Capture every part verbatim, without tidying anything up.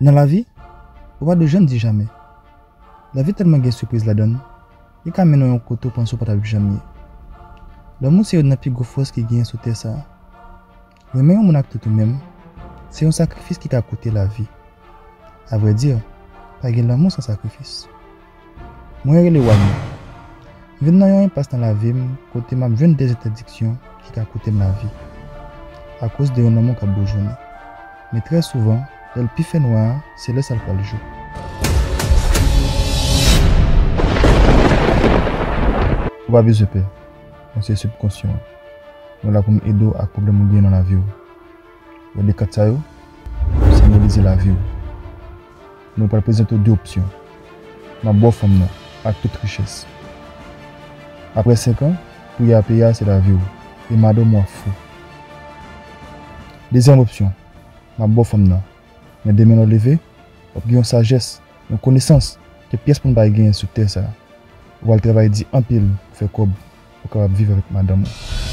Nan lavi, ou pa dwe janm di jamè. Lavi tèlman gen sipriz ladan l, li ka mennen w yon kote w panse w pa t ap janm ye. Lanmou se youn nan pi gwo fòs ki genyen sou tè sa a. Renmen yon moun ak tout ou menm, se yon sakrifis ki ka koute lavi. Avrèdi, pa gen lanmou san sakrifis. Mwen rele Wani. M vin nan yon enpas nan lavi m kote m ap jwenn de entèdiksyon ki ka koute m lavi akoz de yon lanmou k ap boujone. Men trè souvan, lè l pi fè nwa a, se lè sa l pral jou. Ou pa bezwen pè. Mwen se sibkonsyan w. Mwen la pou m ede w ak pwoblèm ou genyen nan lavi w. Wè de kat sa yo, senbolize lavi w. Mwen pral prezante w de opsyon. M ap ba w fanm nan ak tout richès. Apre senk an, pri a peye a se lavi w, e madanm ou ap fou. Dezyèm opsyon, m ap ba w fanm nan. Men demen lè w leve, w ap gen yon sajès, yon konesans ke pyès moun pa genyen sou tè sa a. Ou pral travay di anpil pou fè kòb, pou w kapab viv avèk madanm ou.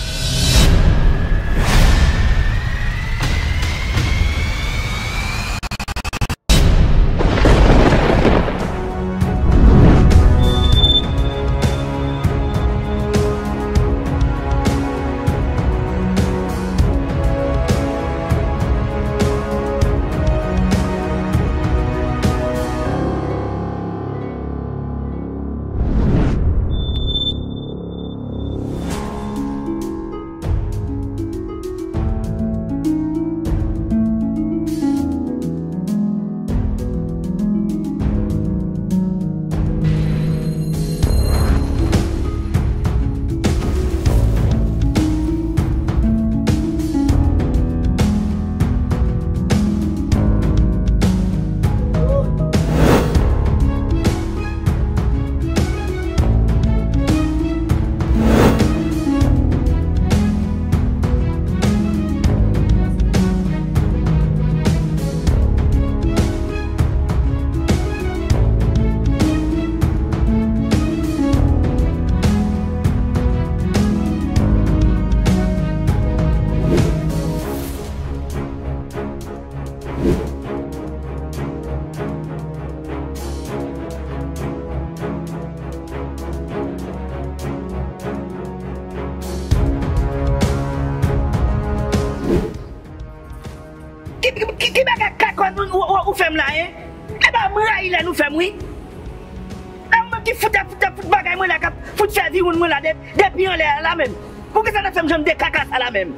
Ki, ki, ki, ki bagay kakòn ou, ou, ou, ou fè m la, en? E ba m rayi lè nou fè m, wi. E ou menm ki fout, fout, fout bagay mwen la, k ap fout fè viwoun mwen la, de, depi anlè a la menm. Poukisa w ta fè m janm de kaka sa la menm?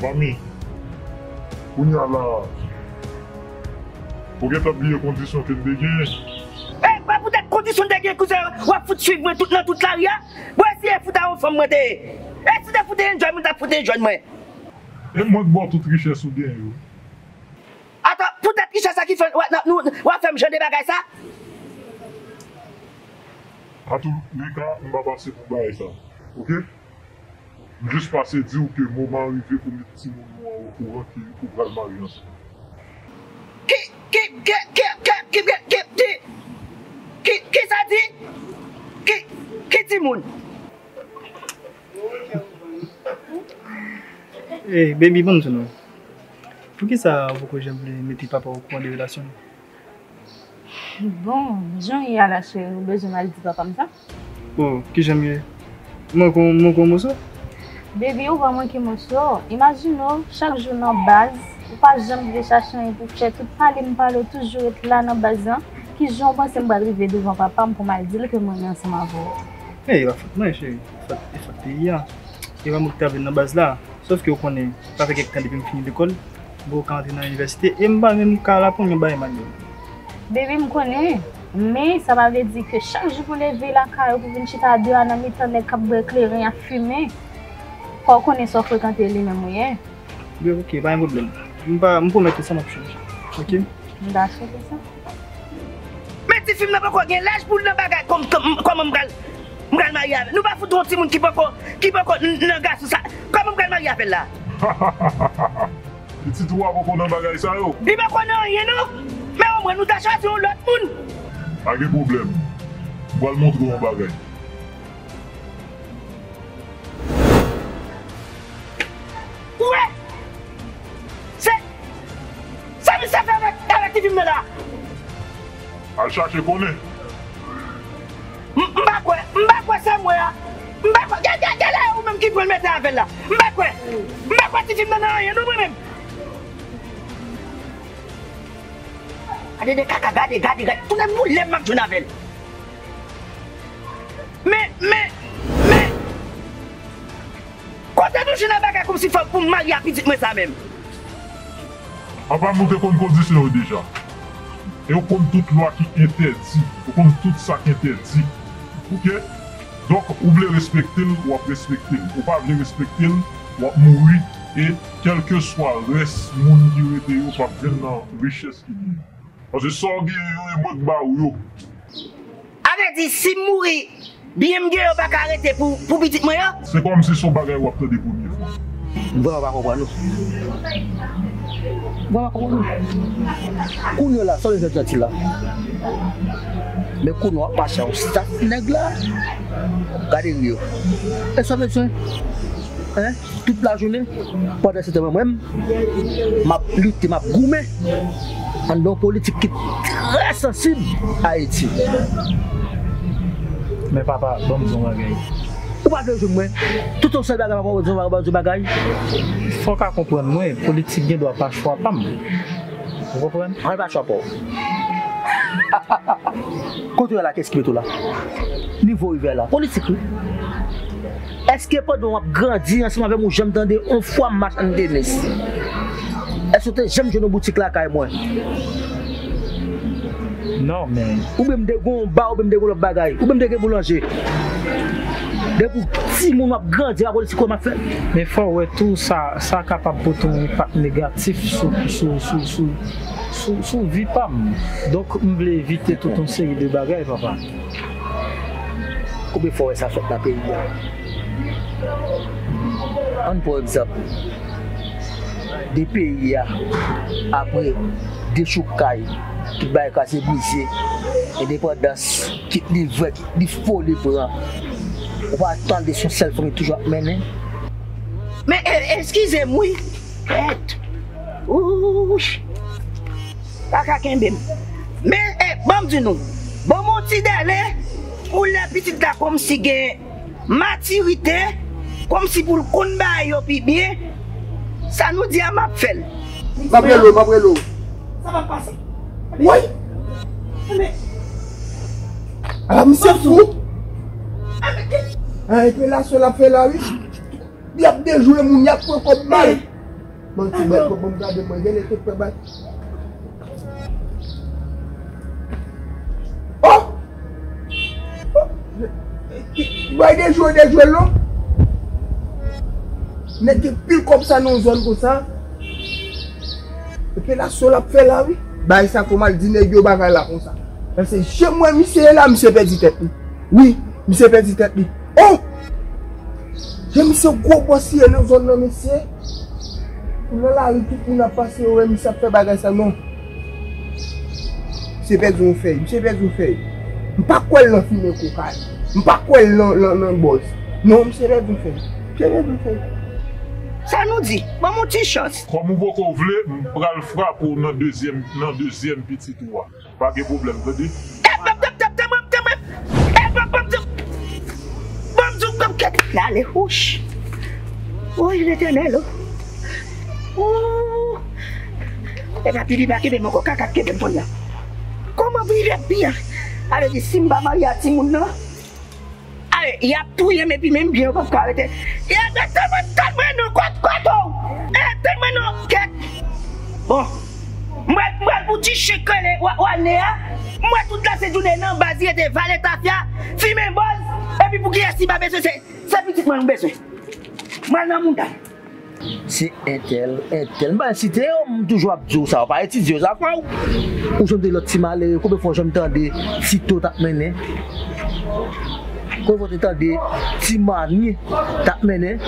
Manmi, kounye a la, ou gentan bliye kondisyon ke n te gen? E pa poutèt kondisyon n te gen, kouzen, w ap fout swiv mwen tout nan tout lari a? Bon, e si e fout a yon fanm mwen te ye? E si te fout e enjoy mwen, t ap fout enjoy mwen. E mwen k ba w tout richès ou gen yo. Ata, poutèt richès sa ki fè w, w, nou, w ap fè m jan de bagay sa? Antouleka, m pa pase pou bagay sa. Oke? M jis pase di w ke moman an rive pou met timoun nou an okouran ke ou pral marye ansanm. Ki, ki, ki, ki sa di? Ki, ki timoun? Ey, baby, ban m di w non. Poukisa ou poko janm vle mete papa w okouran de relasyon nou? Bon, jan w ye a la, cheri, ou bezwen m al di papa m sa? Oh, kijan m ye? Manke w, manke w moso? Baby, ou pa manke moso. Imajine w, chak jou nan baz, ou pa janm vle chache anyen pou fè, tout pale m pale w toujou ret la nan baz lan. Kijan w panse m pral rive douvan papa m pou m al di l ke m renmen ansanm avè w? Ey, e pa fòt mwen, cheri. Fòt, e fòt peyi a. E pa mwen ki t ap vin nan baz la. Sòf ke ou konnen, sa fè kèk tan depi m fini lekòl, m poko ka antre nan inivèsite, e m pa menm ka la pou mwen bay malye. Baby, m konnen, men sa pa vle di ke chak jou pou leve lakay ou pou vin chita de a nan mitan nèg k ap bwè kleren, y ap fimen. Fò w konnen sa w frekante li menm ou ye. Bon, oke, pa gen pwoblèm. M pa, m pwomèt ou sa m ap chanje. Oke? M dakò pou sa. Men tifi m nan poko gen laj pou l nan bagay kòm, kòm, kòman m pral, m pral marye avè l. Nou pa fout yon timoun ki poko, ki poko n-, nan gason sa. Kòman m pral marye avè l la? Pitit ou a poko nan bagay sa yo? Li poko nan anyen non. Men omwen nou ta chwazi yon lòt moun. Pa gen pwoblèm. M pral montre w yon bagay. Ou wè? Se sa misye fè avèk, avèk Tifi m nan la. Al chache konnen. M, m pa kwè, m pa kwè sa m wè a. M pa kwè, gade, gade, gade la, ou menm ki pran l mete avè l la. M pa kwè, m pa kwè tifi m nan nan anyen, non, mwen menm. Gade de kaka, gade, gade, gade. Tounen m boule m ap jwenn avè l. Men, men, men. Kote nou jwenn nan bagay kòmsi fòk pou m marye ak pitit mwen sa menm? Apa m ou te konn kondisyon yo deja. E ou konn tout lwa ki entèdi. Ou konn tout sa k entèdi. Oke? Donk, ou vle respekte l, w ap respekte l. Ou pa vle respekte l, w ap mouri. E kèlkeswa rès moun ki rete yo p ap jwenn nan richès ki gen yo. Paske sa w genyen yo, e mwen k ba ou yo. A vle di, si m mouri, byen m gen yo pa ka rete pou, pou pitit mwen yo? Se kòmsi se yon bagay w ap tande premye fwa. M vrèman pa konprann ou. M vrèman pa konprann ou. Kounye a la, sa w bezwen janti la? Men kounye a w ap mache ak yon staff nèg la. Gade ri yo. E sa w bezwen? Hein? Tout lajounen, pandan se tan mwen menm, m ap lite, m ap goumen anndan yon politik ki trè sansib Ayiti. Men papa, ban m di yon bagay. Ou pa vle jwenn mwen. Tout yon sèl bagay, papa, ou di yon bagay, ou di yon bagay. Fò w ka konprann mwen, politik gen dwa pa chwa pa m. Ou konprann? Ann pa chwa pa w. Kote w la, kès ki met ou la? Nivo w rive a la. Politik, wi. Èske pandan w ap grandi ansanm avè m, ou janm tande yon fwa m mache ann Denis? Èske w te janm jwenn yon boutik lakay mwen? Non, men. Oubyen m te gen yon ba, oubyen m te gen yon lòt bagay, oubyen m te gen boulanje. Depi w timoun w ap grandi, pa politik w m ap fè. Men fò w wè tou, sa, sa kapab pote yon enpak negatif sou, sou, sou, sou, sou, sou vi pa m. Donk, m vle evite tout yon seri de bagay, papa. Konbyen fwa w wè sa fèt nan peyi a? Ann pran egzanp de peyi a, apre dechoukay, tout bagay kraze brize, endepandans, kit li vrè, kit li fo, li pran. Ou pa tande se yon sèl fanmi toujou ap mennen? Men, e, eskize m wi. Kèt. Ouch. Pa ka kenbe m. Men, e, ban m di nou. Ban m yon ti dèle pou lè pitit la kòmsi gen matirite, kòmsi pou l konn bagay yo pi byen. Sa nou di a, m ap fè l. M ap rele w, m ap rele w. Sa p ap pase. Woy! Men. Ala misye fou! A, epi laswè l ap fè la, wi. Y ap dejwe moun, y ap pran kòb bay. Manti, bèl kòb, ban m gade, mwen, gen lè te pè bay. Oh! Bay dejwe, dejwe l non. Nèg gen pil kòb sa nan zòn konsa. Epi laswè l ap fè la, wi. Bay sa kòman l di nèg yo bagay la konsa. Paske jan m wè misye ye la, misye pèdi tèt li. Wi, misye pèdi tèt li. Oh! Jan misye gwo bòs li ye nan zòn nan, mesye. Ou nan lari, tout moun ap pase, yo wè misye ap fè bagay sa, non. Misye pèdi yon fèy, misye pèdi yon fèy. M pa kwè l nan fimen koka. M pa kwè l nan, nan, nan bòz. Non, misye pèdi yon fèy. Misye pèdi yon fèy. Sa nou di? Ban m yon ti chans. Kòm ou poko vle, m pral frape w nan dezyèm, nan dezyèm pitit ou a. Pa gen pwoblèm, tande. E, ban m, ban m, ban m, ban m, ban m, ban m, e, ban m, ban m, ban m, ban m, kèt, l ale, wouch. Woy, Letènèl, o. O. E pa Pilipa kenbe m ankò, kaka k kenbe m kounye a. Kòman Pilipa pi a? Ale di, si m pa marye a timoun nan, Ale, y ap touye m epi menm byen yo p ap ka rete. E, tande mwen, tande mwen non, kot, kot ou? E, tande mwen non, kèt. Bon, m pral, m pral pou ti chen k rele Wa-, Walne a. M wè tout lasent jounen nan baz li rete vale tafya, fimen bòz, epi pou kiyès li pa bezwen, se, se pitit mwen m bezwen. M pral nan mouda. Se entèl, entèl. M pa site yo, m toujou ap di w sa, w pa etidye yo, sa fè w. Ou janm te lòt ti malere, konbyen fwa w janm tande Tito t ap mennen? Konbyen fwa w te tande Ti Mani t ap mennen?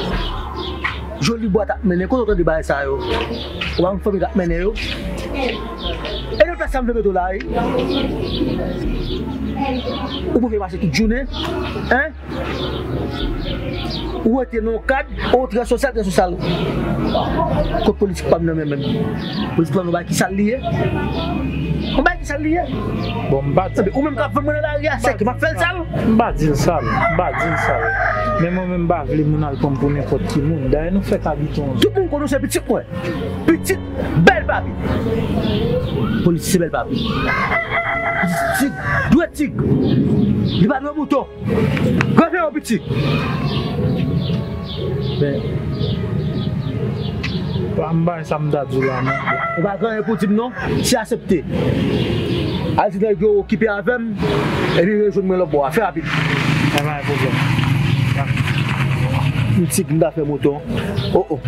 Joli Bwa t ap mennen, kote w tande bagay sa yo? Ou pa konn fanmi k ap mennen yo? E nan plas sa m vle mete w la, wi. Ou pou fè mache tout jounen, en? Ou rete nan yon kad, ou trè sosyal, trè sosyal. Kot politik pa m nan men menm. Politik pa m nan bagay ki sal li ye. Yon bagay ki sal li ye. Bon, m pa di. Ou menm k ap vann mwen nan lari a, se ke m ap fè l sal. M pa di l sal, m pa di l sal. Men mwen menm m pa vle moun al pran m pou nenpòt ki moun. Dayè nou fèk abite yon zòn. Tout moun konnen w se pitit mwen. Pitit bèl papi. Polis se bèl papi. Tig, dwe tig. Li pa dwe mouton. Gade yo piti. Men, pa m bay sa m ta di w la non. Ou pa gen anyen pou di m non, se asepte. Al di nèg yo okipe avè m, epi rejwenn mwen lòt bò a, fè rapid. Pa gen pwoblèm. M tig m ta fè mouton. Oh oh.